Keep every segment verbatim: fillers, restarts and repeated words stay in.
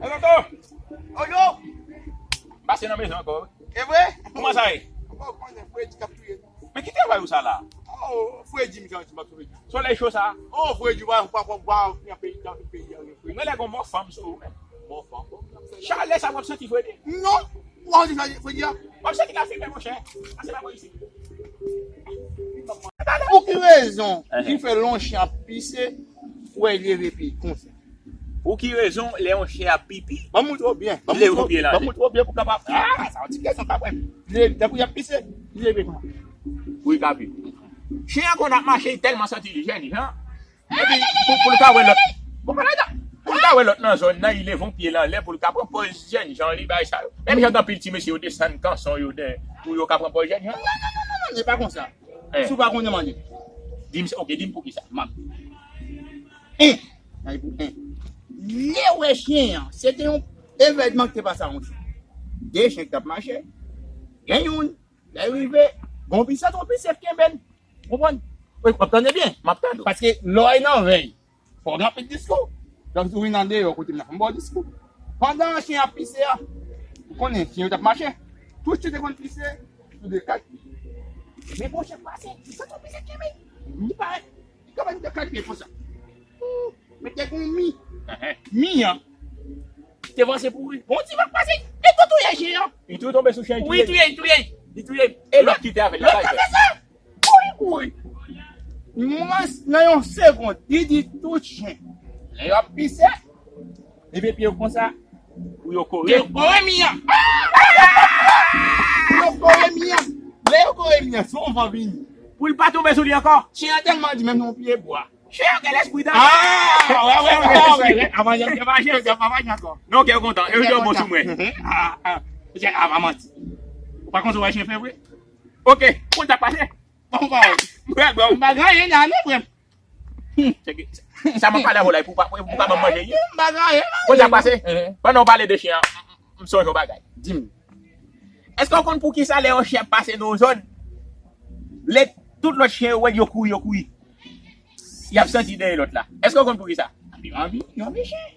Tonton! Oyo! Pase nan mezon ankò, wi. E vre? Kòman sa ye? Bon, konnen Fredi k ap touye nou. Men ki travay ou sa la? Oh, Fredi, m janti, m ap Fredi. Solèy cho sa. Oh, Fredi, w a, w a, w a, w a, nan peyi, nan peyi, nan peyi. Mwen lè gon mò fanm sou ou menm. Mò fanm, bon. Chalè sa w ap santi, Fredi? Non! W a di sa, Fredi a? W ap santi ka fimen, monchè. Pase pa mwen isi. Pou ki rezon ki fè lè yon chen ap pise, ou wè l leve pye konsa? Pou ki rezon lè yon chen ap pipi, ban m montre w byen, ban m montre w byen pou w kapab, ah, sa yon ti kesyon ka pran. Li leve, tankou y ap pise, li leve konsa. Wi, kapi. Chen an konn ap mache, li tèlman santi li jèn jan. Epi, pou, pou l ka wè lòt, pou l ka wè lòt nan zòn nan, li leve yon pye l anlè pou l ka pran pòz jèn jan li bay sa yo. Menm jan gen anpil ti mesye yo desann kanson yo dèyè, pou yo ka pran pòz jèn jan. Non, non, non, non, non, se pa konsa. Si w pa konnen mande. Di m, ok, di m pou ki sa. M ap. En, gade pou en. Lè w wè chen an, se te yon evènman ki te pase a yon chen. De chen ki t ap mache, gen youn, lè l rive, gon pise, yon pise kenbe l. Konprann? Wi, w ap tande byen? M ap tande w. Paske lè w nan vèy, fò w gen anpil diskou. Donk, si w vin andeyò kote m nan, fò m ba w diskou. Pandan chen ap pise a, ou konnen, chen yo t ap mache. Tout chen te konn pise sou de kat pye. Men gon chen pase, li santi yon pise kenbe. Li parèt, li kanpe sou de kat pye konsa. Ou, men te gon mi. Mi an, te vanse pou wi. Gon ti vag pase, li tou touye chen an. Li tou tonbe sou chen, li touye. Wi, li touye, li touye. Li touye. E lòt ki te avè l la, lòt la fè sa. Kouri, kouri. Mwen, nan yon segonn, li di tout chen. Lè y ap pise, leve pye yo konsa. Pou yo kore. Yo kore mi an. Pou yo kore mi an. Lè yo kore mi an, se yon van vini. Pou l pa tonbe sou li ankò. Chen an tèlman di menm yon pye bwa. Chen an gen lespri dan. Ah, wè, wè, wè, wè. Avan jan, jan pa chen, jan pa chen ankò. Non, kè w kontan. E yo di w bon sou mwen. Ah, ah. Chen an pa manti. Ou pa konn sa w wè chen fè vre? Ok, konn sa k pase? Bon, bon. M pral ba w. M pa gen anyen la non, frè m. Hmm. Sa m ap pale avè w la, pou pa, pou pa ban m manje, wi. M pa gen anyen la. Konn sa k pase? Pandan w pale de chen an, m, m, m sonje yon bagay. Di m. Èske w konn poukisa lè yon chen ap pase nan yon zòn, lè tout lòt chen yo wè l, yo kouri, yo kouri? Y ap santi dèyè lòt la. Èske w konn poukisa? Yo anvi, yo anvi chen.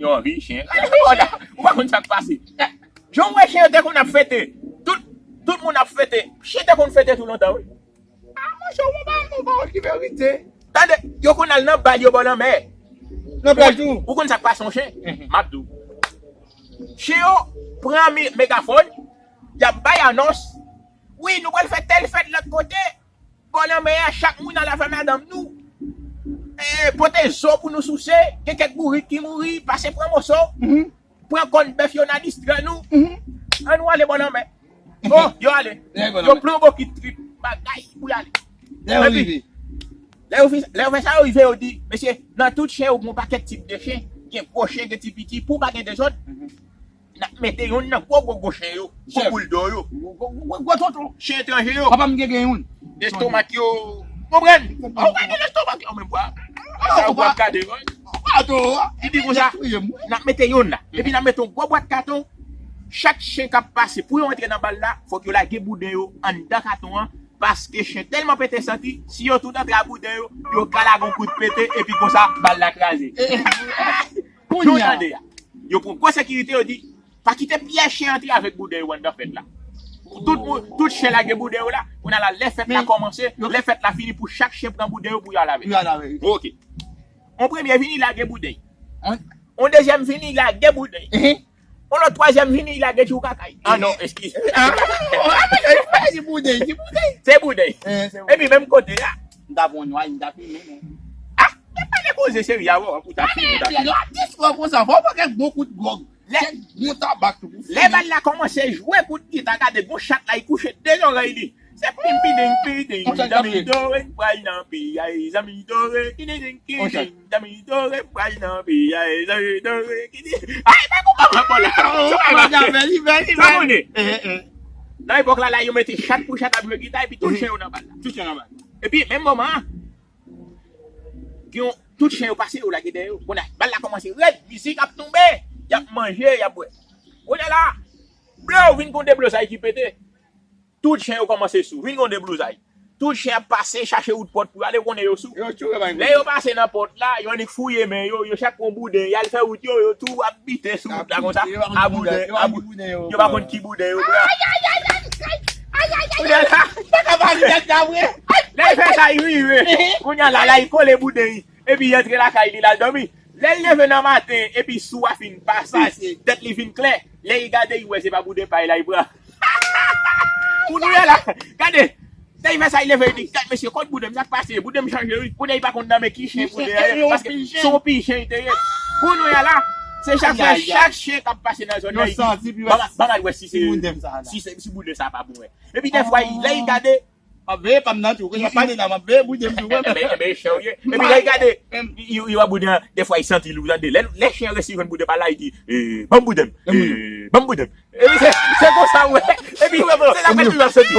Yo anvi chen. Ou pa konn sa k pase. Jan w wè chen yo te konn ap fete. Tout, tout moun ap fete. Chen te konn fete tou lontan, wi. Ah, monchè, ou pa, ou pa wè ki verite. Tande, yo konn al nan bal yo bò lanmè. Nan plaj tou. Ou konn sa k pase yon chen? M ap di w. Chen yo pran mi-, megafòn, y ap bay anons. Wi, nou pral fè tèl fèt lòt kote. Bò lanmè a, chak moun al avè madanm nou. E, pote zo pou nou souse. Gen kèk bourik ki mouri, pase pran moso. Pran kòn bèf yo nan distrè nou. An nou ale bò lanmè. Oh, yo ale. Yo plen bokit trip, bagay pou y ale. Epi, lè yo fin, lè yo fè sa, yo rive, yo di, mesye, nan tout chen yo, gen yon pakèt tip de chen. Gen gwo chen, gen ti piti, pou pa gen dezòd. N ap mete youn nan gwo, gwo, gwo chen yo, gwo boul do yo. Gwo, gwo, gwo tonton. Chen etranje yo. Papa m gen, gen youn. Lestomak yo. Konprann? Ou pa gen lestomak yo menm, bwa. Sa ou ap gade, wi. Li di konsa, n ap mete youn la. Epi n ap mete yon gwo bwat katon. Chak chen k ap pase, pou yo antre nan bal la, fòk yo lage bouden yo anndan katon an. Paske chen tèlman pete santi, si yo tout antre ak bouden yo, yo ka lage yon kout pete, epi konsa, bal la kraze. Jan w tande a. Yo pran gwo sekirite, yo di, pa kite pyès chen antre avèk bouden yo anndan fèt la. Tout moun, tout chen lage bouden yo la. Kounye a la, lè fèt la kòmanse, lè fèt la fini, pou chak chen pran bouden yo pou y al avè l. Pou y al avè l. Ok. On premye vini, lage bouden. On dezyèm vini, lage bouden. On lòt twazyèm vini, lage ti w kakay. Ah non, eskize. Ah, di bouden, di bouden. Se bouden. Epi menm kote a. M ta pran yon nwa, m ta fimen, men. Ah, men pale koze seri a, ou ta fimen, ou ta fimen. Lè w ap dispo konsa, fò w pran kèk bon kout gwòg. Lè, kèk bon tabak tou pou fimen. Lè bal la kòmanse jwe kout gita, gade gon chat la, li kouche de zòrèy li. Se pim piding piding, zanmi dore, pral nan piyay, zanmi dore, kididing kiding, zanmi dore, pral nan piyay, zanmi dore, kidi. Ay, pa kou pa pa la. Sa konnen. Nan epòk la, la, yo mete chat pou chat ap jwe gita, epi tout chen yo nan bal la. Tout chen nan bal la. Epi, menm moman an, gen yon, tout chen yo pase, yo lage dèyè yo. Kounye a, bal la kòmanse rèd, mizik ap tonbe, y ap manje, y ap bwè. Kounye a la, blow, vin gon deblozay ki pete. Tout chen yo kòmanse sou. Vin gon deblozay. Tout chen ap pase, chache wout pòt pou yo ale, konnen yo sou. Lè yo pase nan pòt la, yo annik fouye men yo, yo chak pran bouden, y al fè wout yo, yo tou ap bite sou wout la konsa. A bouden, a bouden. Yo pa konn ki bouden yo pran. Kounye a la, lè l fè sa, li rive. Kounye a la, la, li kole bouden. Epi li antre lakay li, l al dòmi. Lè l leve nan maten, epi sou a fin pase, tèt li vin klè. Lè li gade, li wè se pa bouden pa l la li pran. Kounye a la, gade. Lè li fè sa, li leve, li di, "Gad, mesye, kot bouden m, sa k pase? Bouden m chanje, wi." Kounye a li pa konn nan men ki chen bouden an ye, paske se yon piy chen li te ye. Kounye a la, se chak fwa, chak chen k ap pase nan zòn nan, li di, "Ban m al wè si se, si se, si bouden sa pa bon, wè." Epi dèfwa, lè li gade, M ap veye pa m nan tou. Kounye a pale la, m ap veye bouden m tou. Enben, enben, chè w ye. Epi lè l gade, yo, yo ap bouden an, dèfwa, li santi l, ou tande. Lè, lè chen an resi jwenn bouden pa l la, li di, "Eh, ban m bouden m. Eh, ban m bouden m." Epi se, se konsa, w wè. Epi, se la fèt li ap santi.